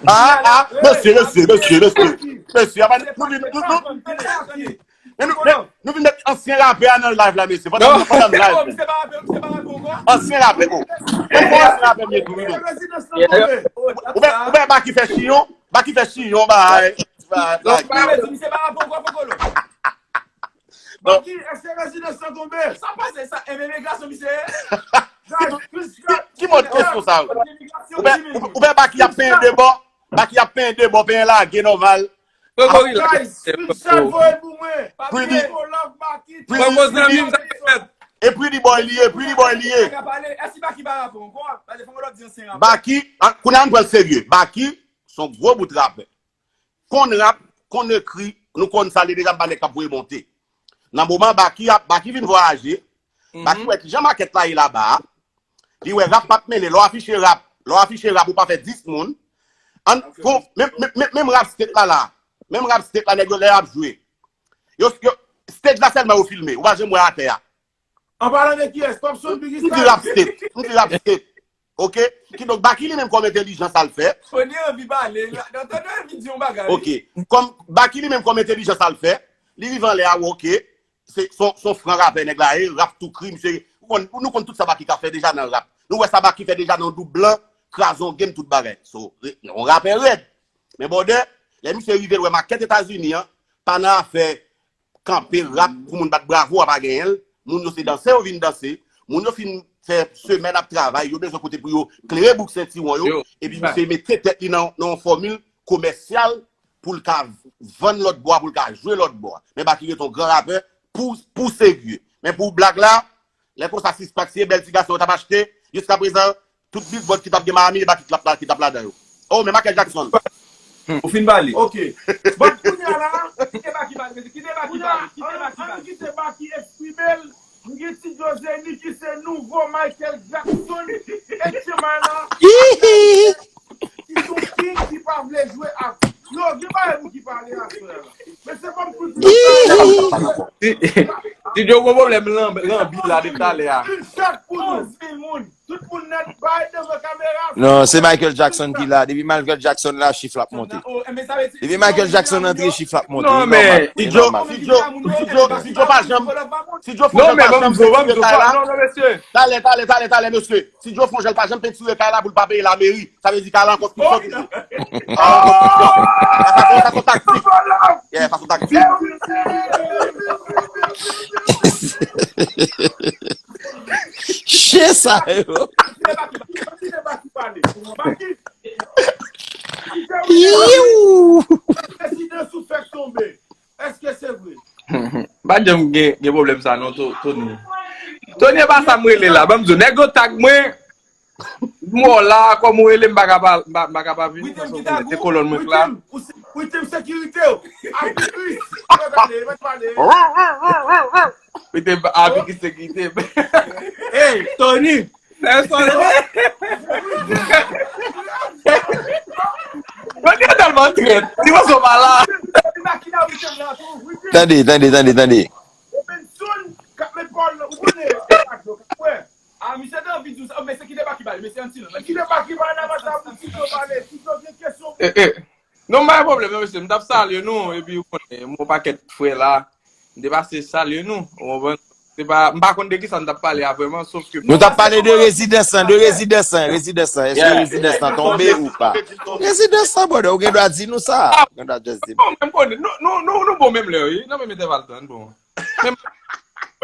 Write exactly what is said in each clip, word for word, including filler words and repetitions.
Ah, ah, mesye, mesye, mesye, mesye. Mesye, apa nou vin, nou, nou, nou, nou, nou vin met ansyen rapè a nan live la, mesye. Pandan, pandan live. Ansyen rapè, oh. Menm pou ansyen rapè, m ye tou, wi, menm. Ou wè, ou wè Baky fè chiyon, Baky fè chiyon, ba, ba, ba. Baky, èske rezidans lan tonbe? Sa pase sa, M M A gason misye ye? Ki, ki, ki mòd kesyon sa yo? Ou wè, ou, ou wè Baky ap penyen de bò? Baky ap penyen de bò, penyen lage nòmal. Guys, screenshot voye pou mwen. Pretty, Pretty, Pretty, e Pretty Boy li ye, Pretty Boy li ye. Baky, ah, kounye a nou pral serye. Baky, se yon gwo bout rapè. Konn rap, konn ekri, nou konn sa li deja, m pa nèg k ap voye monte. Nan moman Baky ap, Baky vin vwayaje, Baky wè kijan makèt la ye laba a, li wè rap p ap mennen, lè w afiche rap, lè w afiche rap ou pa fè dis moun. An, bon, menm, menm, menm, menm rap state la la, menm rap state la nèg yo lè y ap jwe. Yo, yo, stage la sèlman yo filme, ou pa janm wè atè a. An palan de kiyès? Popson, Biggie Style? M di rap state. M di rap state. Ok? Kidonk, Baky li menm kòm entèlijan sa l fè. Tony anvi pale. Tony anvi di yon bagay. Ok. Kòm Baky li menm kòm entèlijan sa l fè, li rive anlè a, ok. Se, se, se yon fran rapè nèg la ye, rap tou kri, misye, nou konn, nou konn tout sa Baky ka fè deja nan rap. Nou wè sa Baky fè deja nan Doub Blan, kraze yon game, tout bagay. So, yon rapè rèd. Men bòdè, lè misye rive, l wè makèt Etazini an, pa nan afè kanpe rap pou moun bat bravo a pa genyen l. Moun yo se dansè yo vin danse. Moun yo fin fè semèn ap travay, yo bezwen kote pou yo klere bouk sentiwon yo. Epi misye mete tèt li nan, nan yon fòmil komèsyal pou l ka vann lòt bò a, pou l ka jwe lòt bò a. Men Baky rete yon gran rapè pou, pou serye. Men pou blag la, lè konsa sis pak, si e bèl ti gason yo t ap achte, jiskaprezan, tout billboard ki t ap gen Miami, e Baky ki t ap la, ki t ap ladan yo. Oh, men Michael Jackson. Ou fin pale. Ok. Bon, kounye a la, kite Baky pale, kite Baky pale, kite Baky pale. Ann kite Baky eksprime l. M gen Ti Joe Zeni ki se nouvo Michael Jackson. Etcheman la. Ki se yon king ki pa vle jwe ak. Yo, gen bagay pou ki pale aswè a la. Men se kòm Ti, Ti Joe gon pwoblèm lanbi la depi talè a. Yon chak pou nou. Tout moun nèt bay devan kamera. Non, se Michael Jackson ki la. Depi Michael Jackson la, chif la ap monte. Depi Michael Jackson antre, chif la ap monte. Non, men Ti Joe, Ti Joe, Ti Joe pa janm, Ti Joe fè yon bagay la. Non, men ban m di w, ban m di w, non, non, mesye. Talè, talè, talè, talè, mesye. Ti Joe Fonjèl pa janm pentire kay la pou l pa peye lameri. Sa vle di kay la an konstriksyon toujou. Kay la an konstriksyon. Sa se, sa se taktik. Yeah, sa se taktik. Chen sa yo. Iu. Prezidan sou fèk tonbe. Èske se vre? M pa janm gen, gen pwoblèm sa non, To-, Tony. Tony e pa sa m rele la. Ban m di w, nèg yo tag mwen, m wè w la, kòm ou rele m, m pa ka pa, m pa, m pa ka pa vini, paske ou konnen se kolòn mwen k la. Witim sekirite w. Api Kris. Yo gade, yo mèt pale. Witim, api Kris sekirite. Hey, Tony. Pèsòn. Tony tèlman trèt. Li panse w pa la. Tande, tande, tande, tande. Ah, misye te anvi di w sa, men se kite Baky pale, mesye, ann silan. Kite Baky pale, nan sa pou Ti Joe pale, Ti Joe gen kesyon. Eh, eh. Non, m pa gen pwoblèm, non, mesye. M t ap salye nou, epi ou konnen, m wè yon pakèt frè la. M te pase salye nou, ou konprann? Se pa, m pa konn de kisa n t ap pale a vrèman, sof ke. Nou t ap pale de rezidans lan, de rezidans lan, rezidans lan. Èske rezidans lan tonbe ou pa? Rezidans lan, brother, ou gen dwa di nou sa. Ou gen dwa just di nou. Bon, men m konnen, nou, nou, nou, nou bon menm lè, wi. Nan menm entèval tan, bon.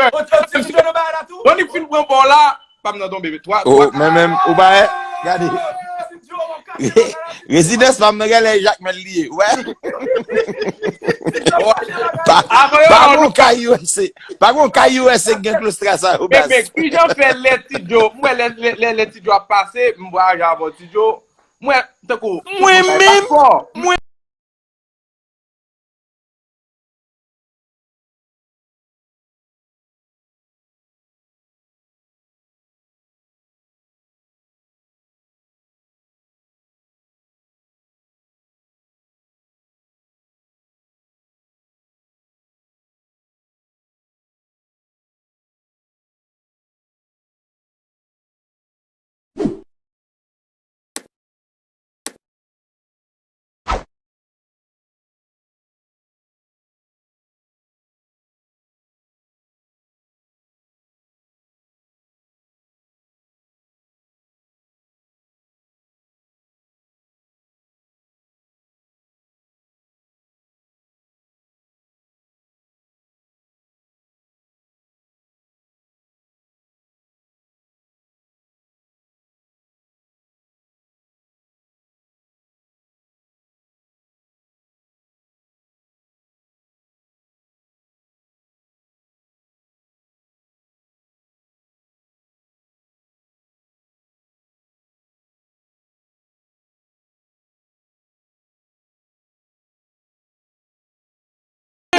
Bon, Nick fin pran bò la, pa m nan tonbe, twa, twa. Oh, men menm, ou pa wè? Gade. Rezidans pa m nan, genlè Jakmèl li ye, ou wè? Pa, pa gon kay U S A, pa gon kay U S A ki gen klostra sa yo, baz. Men, men, kijan fè lè Ti Joe, m wè lè, lè, lè, lè Ti Joe ap pase, m vwayaje avè w, Ti Joe, m wè, tankou, mwen menm, mwen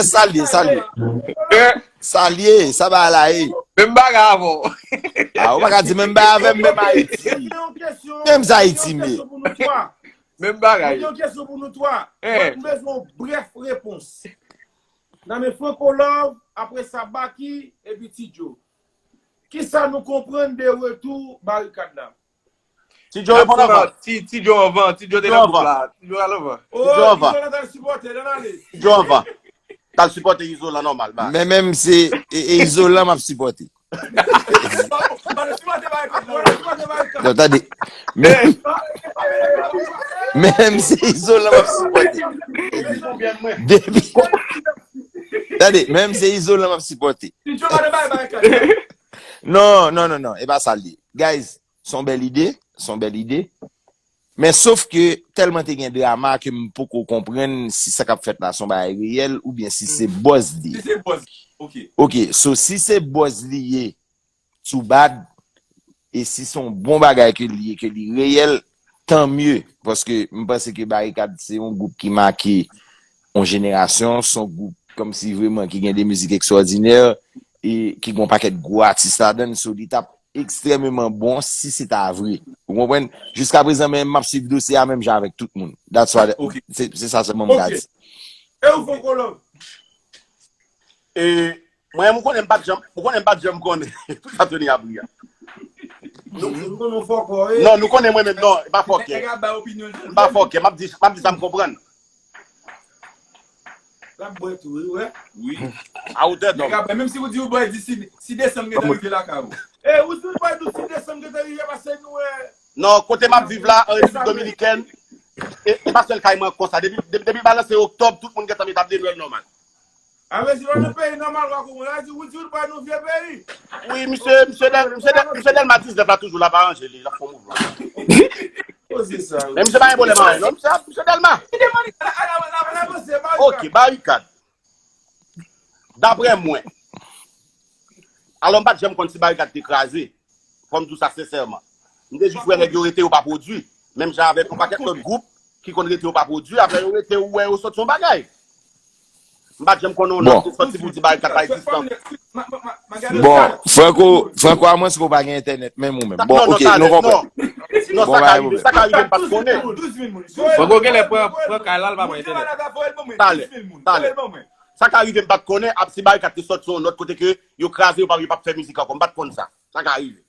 Salye, salye. Salye, sa ba la ye. Menm bagay avè w. Ah, ou pa ka di menm bagay avè m, menm Ayiti. Menm sa Ayiti, men. Menm bagay. Mwen gen yon kesyon pou nou twa. Eh. Mwen bezwen yon brèf repons. Nan men Franco Love, apre sa Baky, epi Ti Joe. Kisa nou konprann de retou Barikad la? Ti Joe reponn anvan. Ti, Ti Joe anvan, Ti Joe te nan gwoup la. Ti Joe al anvan. Oh, Ti Joe anvan. Ti Joe t al sipòte, l al ale. Ti Joe anvan. T al sipòte Izolan nòmal, ba. Men menm se e, e Izolan m ap sipòte. Non, tande. Men, menm se Izolan m ap sipòte. Depi, tande, menm se Izolan m ap sipòte. Non, non, non, non, e pa sa l ye. Guys, se yon bèl ide, se yon bèl ide. Men sof ke tèlman te gen drama ke m poko konprann si sa k ap fèt la se yon bagay reyèl oubyen si se buzz li ye. Si se buzz, ok. Ok, so si se buzz li ye, too bad, e si se yon bon bagay ke li ye, ke li reyèl, tan mye. Paske m panse ke Barikad se yon gwoup ki make yon jenerasyon, se yon gwoup kòmsi vrèman ki gen de mizik ekstwòdinè e ki gen yon pakèt gwo atis ladan l, so li t ap ekstrèmeman bon si se ta vre. Ou konprann? Jiskaprezan, men m ap swiv dosye a menm jan avèk tout moun. That's why, se, se sa sèlman m ka di. E ou, Franco Love? E, mwen, m konnen m pa t janm, m konnen m pa t janm konnen tout sa Tony ap ri a. Nou, nou konnen w fòkè, wi. Non, nou konnen mwen menm, non, e pa fòkè. Nèg ap bay opinyon l. M pa fòkè, m ap di, m ap di sa m konprann. L ap bwè tou, wi, wè. Wi. A wotè dòm. Nèg ap bay, menm si ou di ou bwè, di si, si desanm gentan rive lakay ou. E, ou di ou bwè tou si desanm gentan rive, paske nou, e. Non, kote m ap viv la, an Repiblik Dominikèn, e, e pa sèl kay mwen konsa. Depi, depi, depi balanse oktòb, tout moun gentan met ap de Nwèl nòmal. A vle di, lè w nan peyi nòmal, w a konprann. Sa vle di, ou di ou pa nan vye peyi. Wi, misye, misye Dèl-, misye Dèl-, misye Dèlma diznèf la toujou la, pa ranje li, l ap fè yon mouvman. Koze sa, wi. Men misye pa gen pwoblèm anyen, non, misye, misye Dèlma. Ok, Barikad. Daprè mwen, alò m pa t janm konn si Barikad te kraze. Fò m di w sa sensèman. M te jis wè nèg yo rete yo pa pwodui. Menm jan avèk yon pakèt lòt gwoup ki konn rete yo pa pwodui, apre yo rete ou wè yo sòti yon bagay. M pa t janm konnen yon nòt te sòti pou di Barikad pa egziste ankò. Bon, Franco, Franco, amwens ke w pa gen entènèt menm ou menm. Bon, ok, nou konprann. Non, sa ka rive, sa ka rive, m pa t konnen. Franco genlè pran, pran kay la, l pa pran entènèt. Talè, talè. Sa ka rive, m pa t konnen, ap si Barikad te sòti yon nòt kote ke yo kraze, yo pa, yo p ap fè mizik ankò, m pa t konn sa. Sa ka rive.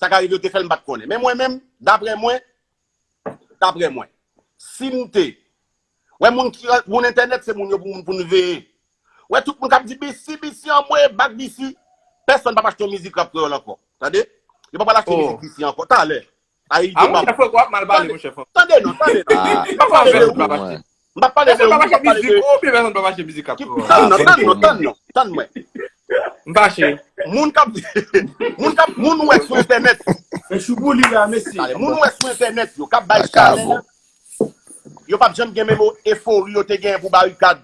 Sa ka rive, yo te fè l, m pa t konnen. Men mwen menm, daprè mwen, daprè mwen, si m te, wè moun ki, moun entènèt, se moun yo pou, pou n veye. Wè tout moun k ap di B C, B C anmwe, bak B C, pèsonn p ap achte yon mizik rap kreyòl ankò. Tande? Yo pa pral achte mizik B C ankò. Talè. Ayiti, a, monchè Franco ap mal pale, monchè Franco. Tande non, tande non. M pa pale de ou. M pa pale de ou, m pa pale de. Pèsonn pa achte mizik, ou byen pèsonn pa achte mizik ap. Tann non, tann non, tann non, tann mwen. M fache. Moun k ap, moun k ap, moun ou wè sou entènèt. E chou pou li la, mesye. Talè, moun ou wè sou entènèt yo k ap bay chalè, yo p ap janm gen menm efori yo te gen pou Barikad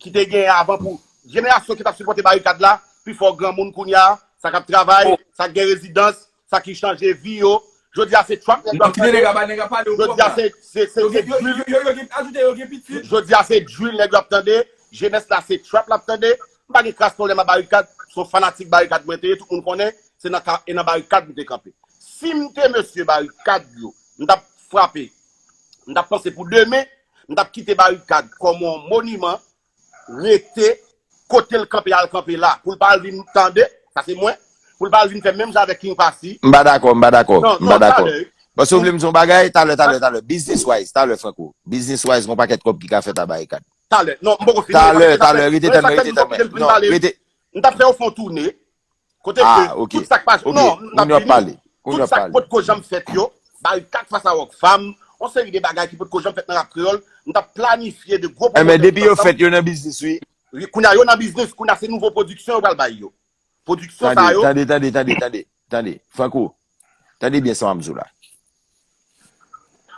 ki te gen avan pou jenerasyon ki t ap sipòte Barikad la, pifò granmoun kounye a, sa k ap travay, sa k gen rezidans, sa ki chanje vi yo. Jodi a se trap nèg yo ap tande. Jodi a se, se, se, se drill. Jodi a se drill nèg yo ap tande. Jenès la se trap l ap tande. M pa gen kras pwoblèm ak Barikad. Se yon fanatik Barikad mwen te ye. Tout moun konnen. Se nan ka, e nan Barikad m te kanpe. Si m te mesye Barikad yo, m t ap frape. M t ap panse pou demen, m t ap kite Barikad kòm yon moniman rete kote l kanpe, al kanpe la. Pou l pa al vin tande, sa se mwen, pou l pa al vin fè menm jan avèk King Passy. M pa dakò, m pa dakò, m pa dakò. Paske w vle m di yon bagay, talè, talè, talè. Business wise, talè, Franco. Business wise, gon pakèt kòb ki ka fèt a Barikad. Talè, non, m poko fini. Talè, talè, rete tann mwen, rete tann mwen. Non, rete. M t ap fè yo fè yon toune. Kote ke tout sa k pa, non, m ap fini. Tout sa k potko janm fèt yo, Barikad fas a Rockfam, yon seri de bagay ki potko janm fèt nan rap kreyòl, m t ap planifye de gwo pwomosyon. Enben, depi yo fèt, yo nan biznis, wi. Wi, kounye a yo nan biznis, kounye a se nouvo pwodiksyon yo pral bay yo. Pwodiksyon sa yo. Tande, tande, tande, tande, tande, tande. Franco, tande byen sa m ap di w la.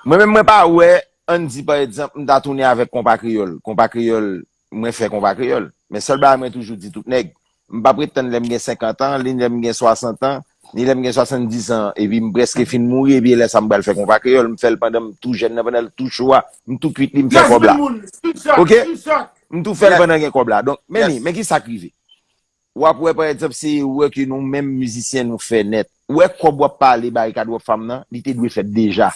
Mwen menm, mwen pa wè, ann di, pa egzanp, m ta tounen avèk Konpa Kreyòl. Konpa Kreyòl, mwen fè Konpa Kreyòl. Men sèl bagay mwen toujou di tout nèg, m p ap ret tann lè m gen senkant an, ni lè m gen swasant an, ni lè m gen swasanndis an, epi m prèske fin mouri, epi lè sa m pral fè Konpa Kreyòl, m fè l pandan m tou jèn nan, pandan l tou cho a, m tou kwit li, m fè kòb la. Oke? M tou fè l pandan gen kòb la. Donk, men li, men ki sa k rive? W ap wè, pa egzanp, se erè ke nou menm mizisyen nou fè nèt. Ou wè kòb w ap pale, Barikad Rock Fam nan, li te dwe fèt deja.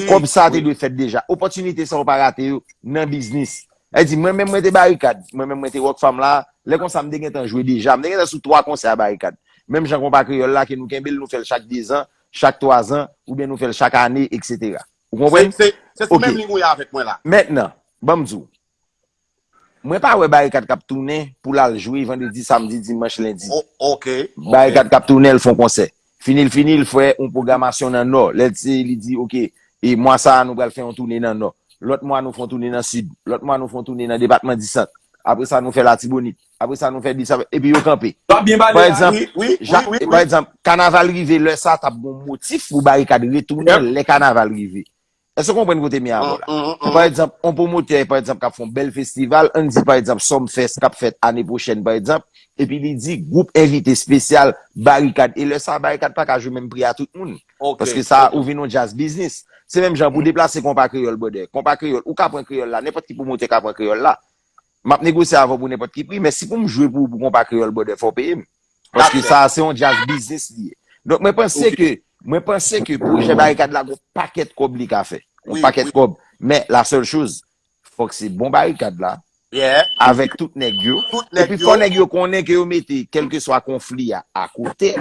Kòb sa te dwe fèt deja. Opòtinite sa yo pa rate yo nan biznis. Sa vle di, mwen menm mwen te Barikad, mwen menm mwen te Rock Fam la, lè konsa m te gentan jwe deja. M te gentan sou twa konsè a Barikad. Menm jan Konpa Kreyòl la, ke nou kenbe l, nou fè l chak dezan, chak twazan, oubyen nou fè l chak ane, etsetera. Ou konprann? Se, se, se sou menm liy ou ye avèk mwen la. Mentnan, ban m di w, mwen pa wè Barikad k ap tounen pou l al jwe vandredi, samdi, dimanch, lendi. Barikad k ap tounen, l fè yon konsè. Fini l fini, l fè yon pwogramasyon nan Nò. Lè l se, li di, oke, e mwa sa a, nou pral fè yon tounen nan Nò. Lòt mwa, nou fè yon tounen nan Sid. Lòt mwa, nou fè yon tounen nan depatman di Sant. Apre sa, nou fè Latibonit. Apre sa, nou fè Dessalines. Epi yo kanpe. Pa egzanp, pa egzanp, kanaval rive lè sa, t ap gon motif pou Barikad retounen lè kanaval rive. Èske w konprann kote m ye avè w la? Pa egzanp, yon pwomotè, pa egzanp, k ap fè yon bèl festival, ann di, pa egzanp, Sumfest k ap fèt ane pwochèn, pa egzanp, epi li di, gwoup envite espesyal, Barikad. E lè sa a, Barikad pa ka jwe menm pri a tout moun. Paske sa, ou vin yon djaz biznis. Se menm jan pou deplase Konpa Kreyòl, brother. Konpa Kreyòl, ou ka pran Kreyòl la, nenpòt ki pwomotè ka pran Kreyòl la. M ap negosye avè w pou nenpòt ki pri, men si pou m jwe pou ou, pou Konpa Kreyòl, brother, fò w peye m. Paske sa a se yon djaz biznis li ye. Donk, mwen panse ke, mwen panse ke pwojè Barikad la gon pakèt kòb li ka fè. Yon pakèt kòb. Men, la sèl choz, fòk se bon Barikad la, avèk tout nèg yo. Epi fò nèg yo konnen ke yo mete kèlkeswa konfli a akote.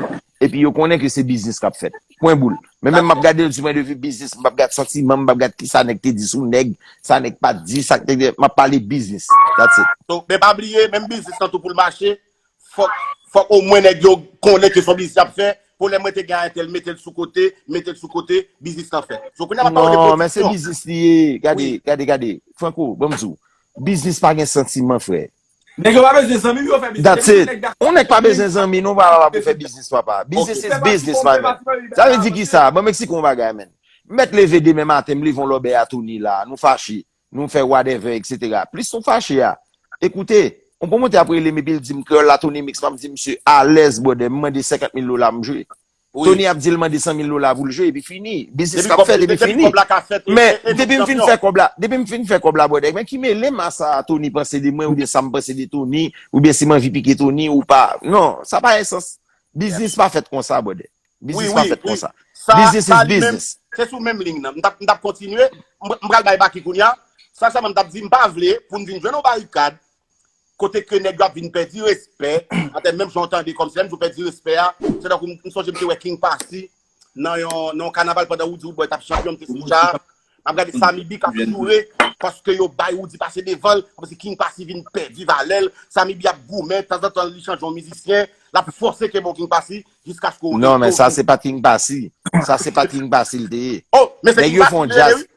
Epi yo konnen ke se biznis k ap fèt. Pwen boul. Men menm m ap gade l di pwen de vi biznis, m p ap gad santiman, m p ap gad kisa nèg te di sou nèg, sa nèg pa t di, sa k te, m ap pale biznis. That's it. So, men pa bliye, menm biznis lan tou pou l mache, fòk, fòk omwen nèg yo konnen ke se yon biznis y ap fè, pwoblèm mwen te gen a entèl, mete l sou kote, mete l sou kote, biznis lan fèt. So, kounye a m ap ba w de pwodiksyon. Non, men se biznis li ye. Gade, gade, gade. Franco, ban m di w. Biznis pa gen santiman, frè. Nèg yo pa bezwen zanmi pou yo fè biznis. That's it. Yon nèg pa bezwen zanmi non, papa, pou fè biznis, papa. Business is business, my man. Sa vle di kisa? Ban m eksplike w yon bagay, man. M mèt leve demen maten, m leve yon lòbèy a Tony la, nou fache, nou fè whatever, etsetera. Plis nou fache a, ekoute, yon pwomotè ap rele m epi l di m, Kreyòl la, Tony Mix, m ap di misye, alèz, brother, m mande senkant mil dola pou m jwe. Tony ap di l mande san mil dola pou l jwe, epi fini. Biznis k ap fèt, epi fini. Men, depi m fin fè kòb la, depi m fin fè kòb la, brother, men ki mele m a sa Tony panse de mwen, oubyen sa m panse de Tony, oubyen si m anvi pike Tony ou pa. Non, sa pa gen sans. Biznis pa fèt konsa, brother. Biznis pa fèt konsa. Business is business. Se sou menm liy nan. M t ap, m t ap kontinye. M, m pral bay Baky kounye a. Sa sèlman m t ap di, m pa vle pou n vin jwenn yon barikad kote ke nèg yo ap vin pèdi respè, atè menm jan w tande kòmsi lè m di w pèdi respè a, se tankou m sonje m te wè King Passy nan yon, nan yon kanaval pandan Roody Roodboy t ap chanpyon, m te sou cha, m ap gade Sammy B k ap joure paske yo bay Roody pase devan l, kòmsi King Passy vin pèdi valè l, Sammy B ap goumen, tanzantan li chanje yon mizisyen, l ap fòse kenbe yon King Passy jiskaske w retounen. Non, men sa se pa t King Passy. Sa se pa t King Passy l te ye. Oh, men se King Passy l te ye, wi.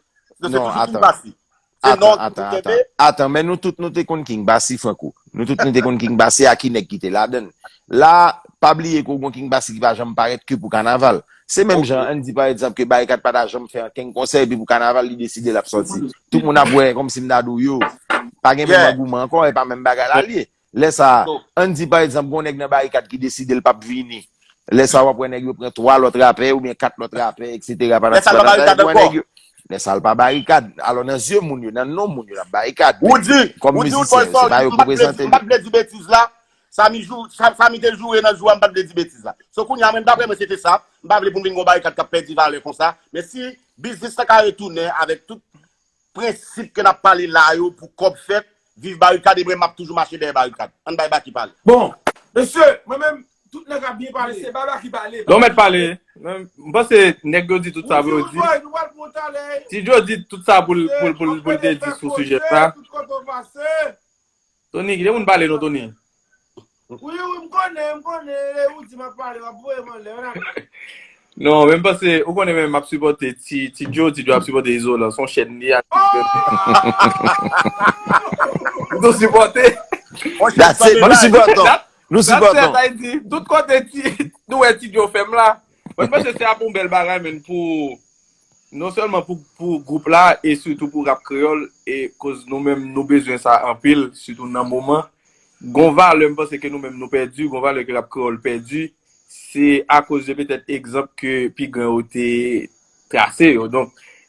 Non, atan. Atan, atan, atan. Atan, men nou tout nou te konn King Passy, Franco. Nou tout nou te konn King Passy, a ki nèg ki te ladann. La, pa bliye ke w gon King Passy ki pa janm parèt ke pou kanaval. Se menm jan, ann di pa egzanp ke Barikad pa ta janm fè ankenn konsè epi pou kanaval li deside l ap sòti. Tout moun ap wè kòmsi m ta di w yo, pa gen menm angouman ankò, e pa menm bagay la l ye. Lè sa a, ann di pa egzanp gon nèg nan Barikad ki deside l p ap vini. Lè sa a w ap wè nèg yo pran twa lòt rapè oubyen kat lòt rapè, etsetera. Lè sa l pa Barikad ankò. Lè sa a l pa Barikad. Alò nan zye moun yo, nan non moun yo l ap Barikad. Roody, Roody Roodboy, sa w di, m pa t vle di betiz la. Sammy jou, Sammy te joure nan jou a, m pa t vle di betiz la. So kounye a, mwen daprè mwen se te sa. M pa vle pou n vin gon Barikad k ap pèdi valè konsa. Men si biznis lan ka retounen avèk tout prensip ke n ap pale la yo pou kòb fèt, viv Barikad e mwen m ap toujou mache dèyè Barikad. Ann bay Baky pale. Bon, mesye, mwen menm, tout nèg ap byen pale, se Baba ki pale. Non, mèt pale. M panse nèg yo di tout sa pou yo di. Ti Djo, nou pral pran talè. Ti Djo di tout sa pou l, pou l, pou l, pou l te di sou sijè sa. Tout kote w pase. Tony, kite moun pale non, Tony. Wi, wi, m konnen, m konnen, e ou di m ap pale, w ap voye m anlè, w nan. Non, men m panse, ou konnen men m ap sipòte Ti, Ti Djo, Ti Djo ap sipòte Izolan, se yon chèn li a. M tou sipòte. That's it, nou sipòte w. Nou sipòte w. Tout kote Ti, nou wè Ti Djo fè m la. Mwen panse se ap yon bèl bagay, men pou, non sèlman pou, pou gwoup la, e sitou pou rap kreyòl, e koz nou menm, nou bezwen sa anpil, sitou nan moman. Gon valè, m panse ke nou menm nou pèdi, gon valè ke rap kreyòl pèdi, se akoz de petèt egzanp ke pi gran yo te trase yo. Donk,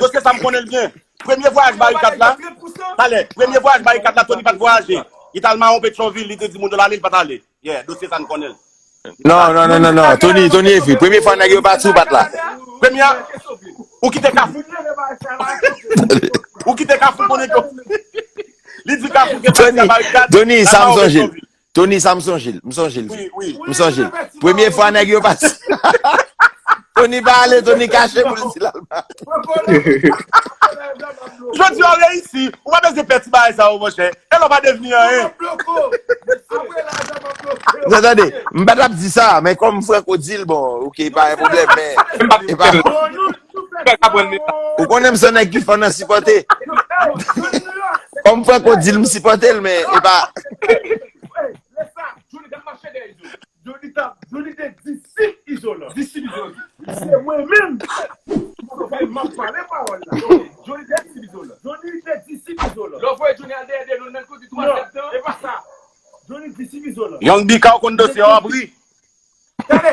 Dosye sa m konnen l byen. Premye vwayaj Barikad la, talè, premye vwayaj Barikad la, Tony pa t vwayaje. Li t al mawon Petyonvil, li te di moun yo l ale, li pa t ale. Yeah, dosye sa n konnen l. Non, non, non, non, non. Tony, Tony Efi. Premye fwa nèg yo pati, ou pa t la. Premye, ou kite Kafou. Ou kite Kafou konnen ke. Li di Kafou gen pati a Barikad. Tony, sa m sonje l. Tony, sa m sonje l. M sonje l. M sonje l. Premye fwa nèg yo pati. Tony pa ale, Tony kache pou l di l al. Jodi a w reyisi. Ou pa bezwen pè ti bagay sa yo, monchè. E lè w pa devni anyen. Non, tande, m pa t ap di sa, men kòm Franco di l, bon, ok, pa gen pwoblèm, men e pa. Ou konnen m se nèg ki fò nan sipòte. Kòm Franco di l, m sipòte l, men e pa. Johnny t ap, Johnny te disip Izolan. Disip Izolan. Se mwen menm. M ap pale pawòl la. Johnny te disip Izolan. Johnny te disip Izolan. Lè w voye Johnny al dèyè de nou nan kote twa septan. E pa sa. Johnny disip Izolan. Young Bika w konn dosye w ap ri. Tande.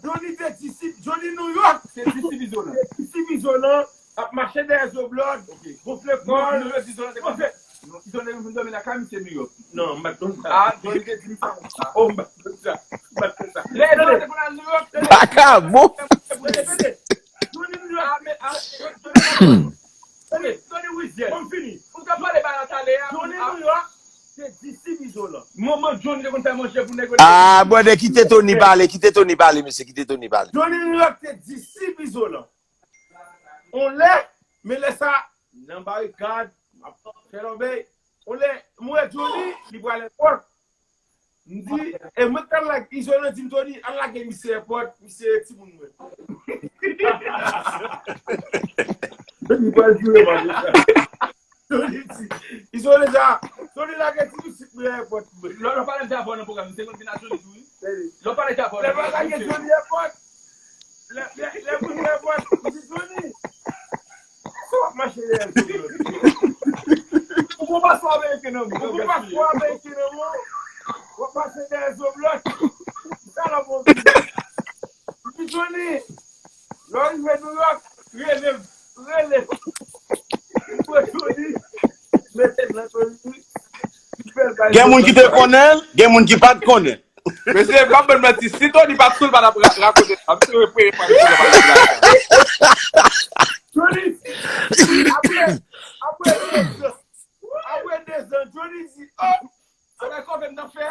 Johnny te disip, Johnny New York. Se disip Izolan. Se disip Izolan. Ap mache dèyè Zoblòd. Gonfle kòl. Izolan te konn fè. Izolan te konn vin dòmi lakay misye New York. Non, m pa t konn sa. Ah, Johnny te di m sa konsa. Oh, m pa t konn sa. M pa t konn sa. Lè Izolan te konn al New York. Vakabon. Johnny New York. Ah, men, ah, Johnny Wizyèl. Bon, m fini. Ou te pale ba la talè a. Johnny New York, se disip Izolan. Manman Johnny te konn fè manje pou nèg yo. Ah, brother, kite Tony pale, kite Tony pale, mesye, kite Tony pale. Johnny New York te disip Izolan. On lè, men lè sa, nan barikad, m ap fè lòbèy. On lè, m wè Johnny, li pral èpòt. M di, e mwen k t al lage, Izolan di m, Tony, al lage misye èpòt, misye timoun mwen. Li pral joure m avè sa. Tony di, Izolan di, Tony lage ti pitit mwen èpòt mwen. Lò, lò pale m te avè w nan pwogram, se mwen ki vin a Johnny tou, wi. Lò pale m te avè w nan pwogram. Lè m lage Johnny èpòt, lè, lè, lè mwen wè mwen, m di, Johnny, sa w ap mache dèyè Johnny? Ou gon paspò ameriken nan men w. Ou gon paspò ameriken nan men w. W ap mache dèyè Zoblòd. Sa la bon. M di, Johnny, lè w rive New York, rele m. Rele m. M pran Johnny. Mete m nan Johnny. Gen moun ki te konnen l, gen moun ki pa t konnen l. Mesye, m ap ban manti. Si Tony pa t sou l, pa t ap ra- rakonte sa. Misye repere pa misye pa t rakonte sa. Johnny, apre, apre de zan, apre de zan, Johnny di, oh, sa nan kòve m nan fè,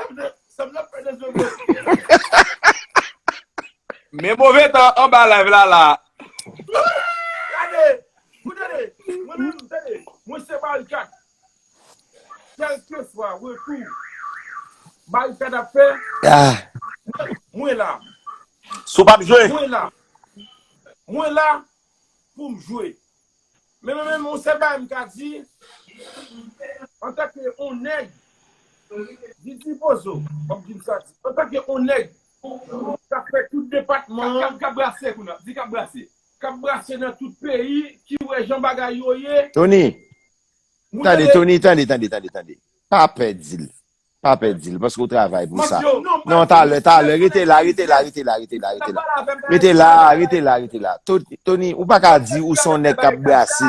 sa m nan fè nan zon. Men move tan anba live la la. Gade, ou tande, mwen menm, tande, mwen se barikad. Kèlkeswa retou barikad ap fè, Ah, mwen la. Si w p ap jwe, Mwen la. Mwen la pou m jwe. Men, men, men, men, yon sèl bagay m ka di, antanke yon nèg, Didi Pozo, w ap di m sa, antanke yon nèg k ap fè tout depatman an, k ap brase kounye a, di k ap brase, k ap brase nan tout peyi, ki wè jan bagay yo ye. Tony, tande, Tony, tande, tande, tande, tande. Pa pè di l. Pa pè di l, paske w travay pou sa. Non, talè, talè, rete la, rete la, rete la, rete la, rete la. Rete la, rete la, rete la. To- Tony, ou pa ka di ou se yon nèg k ap brase.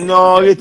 Non, rete